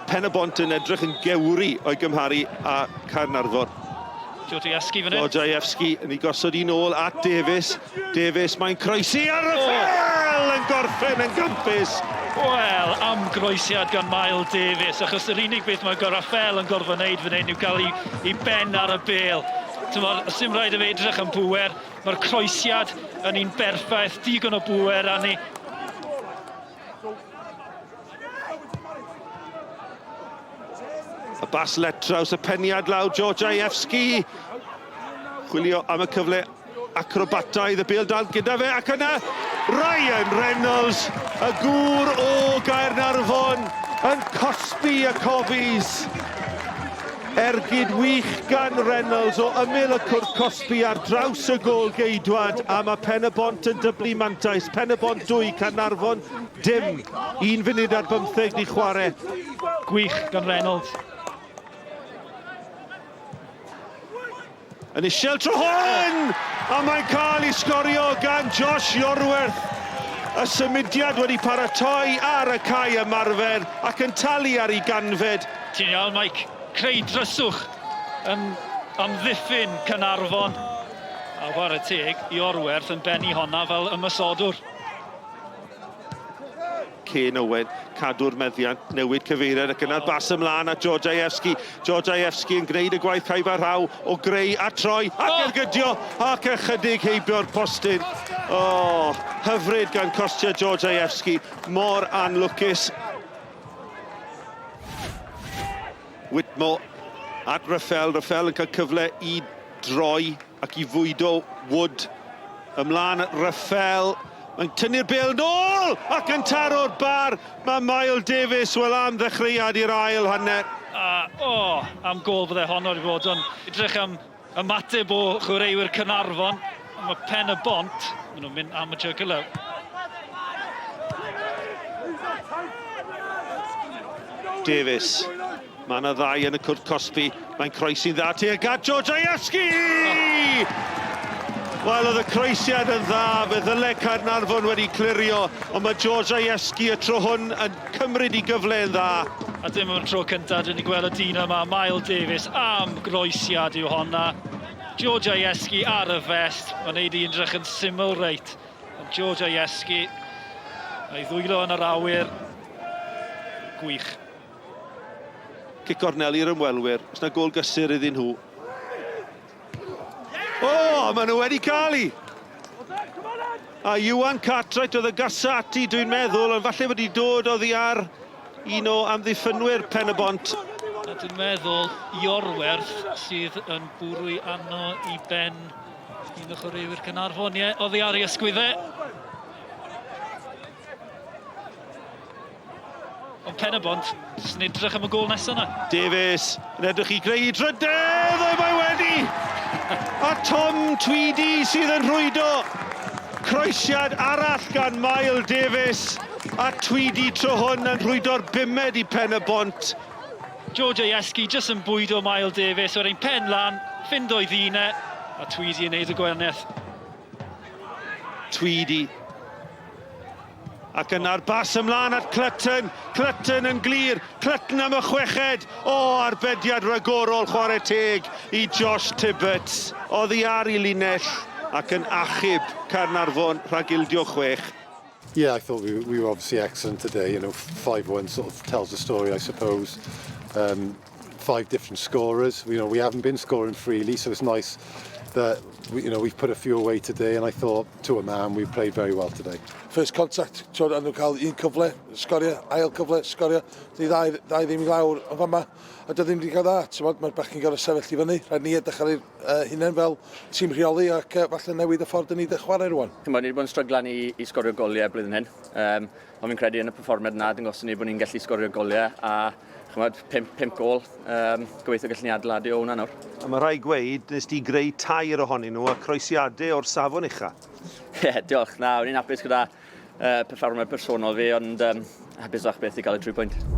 Pen-y-bont yn edrych yn gewri o'i gymharu â Caernarfon. Georgievski fan hyn. Georgievski yn ei gosod un ôl at Davies. Davies, mae'n croesi ar y ffel yn gorffen yn gampus. Wel, am groesiad gan Mael Davies, achos yr unig beth mae Rafael yn gorfod wneud fan hyn yw cael ei, ei ben ar y bêl. Tymod, sim rhaid i fe edrych am bŵer, mae'r croesiad yn un berffaith, digon o bŵer arni. Y bas letraws, y peniad lawr, Georgievski. Chwilio am y cyfle acrobataidd, y bêl dal gyda fe, ac yna Ryan Reynolds, y gŵr o Gaernarfon, yn cosbi y Cofis. Ergyd wych gan Reynolds o ymyl y cwrt cosbi ar draws y gôl geidwad a mae Pen-y-bont yn dyblu mantais. Pen-y-bont 2, Caernarfon dim. 1 funud ar bymtheg di chwarae. Gwych gan Reynolds. Yn isiel tro hwn! A mae'n cael ei sgorio gan Josh Iorwerth. Y symudiad wedi paratoi ar y cae ymarfer ac yn talu ar ei ganfed. Ti'n iawn, Mike. Creu dryswch yn amddiffyn Caernarfon. A whare teg, Iorwerth yn bennu honna fel ymosodwr. Kane Owen, cadw'r meddiant, newid cyfeiriad ac yna'r bas ymlaen at Georgievski. Georgievski yn gwneud y gwaith caib a rhaw o greu a troi ac oh. ergydio ac ychydig heibio'r postyn. Oh, hyfryd gan Kostya Georgievski, mor anlwcus. Whitmore at Rafael, Rafael yn cael cyfle i droi ac i fwydo Wood ymlaen at Rafael. Mae'n tynnu'r bêl nôl ac yn taro'r bar. Mae Mael Davies, wel am ddechreuad i'r ail hanner. A, o, oh, am gôl fydde honno wedi bod, ond edrych am ymateb o chwaraewyr Caernarfon. Mae Pen y Bont, maen nhw'n mynd am y jugular. Davies. Mae yna ddau yn y cwrt cosbi. Mae'n croesi'n dda tuag at Georgievski! Wel, oedd y croesiad yn dda, fe ddyle Caernarfon wedi clirio, ond mae Georgievski y tro hwn yn cymryd i gyfle yn dda. A dim o'r tro cyntaf dyn ni gweld y dyn yma, Mael Davies, am groesiad yw honna. Georgievski ar y fest, mae'n neud i edrych yn syml reit. Ond Georgievski, a'i ddwylo yn yr awyr, gwych. Cic gornel i'r ymwelwyr. Oes 'na gôl gysur iddyn nhw? O, maen nhw wedi cael i! A Iwan Cartwright oedd y gasa ati, dwi'n meddwl, ond falle wedi dod oddi ar un o amddiffynwyr Pen y Bont. A dwi'n meddwl Iorwerth sydd yn bwrw arno i ben un o chwaraewyr Caernarfon, ie, oddi ar ei ysgwyddau. Ond Pen-y-bont, jyst yn edrych am y gôl nesaf yna. Davies yn edrych i greu drydedd, o mae wedi! A Tom Tweedy sydd yn rhwydo. Croesiad arall gan Mael Davies, a Tweedy tro hwn yn rhwydo'r bumed i Pen-y-bont. George Ieski jyst yn bwydo Mael Davies, o'r ein pen lan, ffindo'i ddyn e, a Tweedy yn neud y gwahaniaeth. Tweedy Ac yna'r bas ymlaen at Clutton. Clutton yn glir. Clutton am y chweched. O, arbediad rhagorol chwarae teg i Josh Tibbetts. Oddi ar i linell ac yn achub Caernarfon rhag ildio chwech. Yeah, I thought we, we were obviously excellent today. You know, 5-1 sort of tells the story, I suppose. Um, five different scorers. You know, we haven't been scoring freely, so it's nice that we, you know, we've put a few away today, and I thought, to a man, we played very well today. First contact, twod, a nhw cael un cyfle, sgorio, ail cyfle, sgorio, ni ddau, ddau ddim i lawr yn fama, a dy ddim wedi cael dda, tywod, mae'r bachgen gorau sefyll i fyny, rhaid ni edrych ar ei uh, hunain fel tîm rheoli ac uh, falle newid y ffordd dyn ni wedi chwarae rwan. Chymod, ni wedi bod yn stryglan i, i sgorio goliau blwyddyn hyn, um, ond fi'n credu yn y perfformiad yna, dangoswn ni bod ni'n gallu sgorio goliau a chymod, 5 gol, um, gobeithio gallwn ni adeiladu o hwnna nawr. A mae rhaid gweud, nes di greu tair ohonyn nhw a croesiadau o'r safon ucha. Ie, yeah, diolch. Na, o'n i'n hapus gyda uh, perfformiad personol fi, ond um, hapus bach beth i gael y 3 pwynt.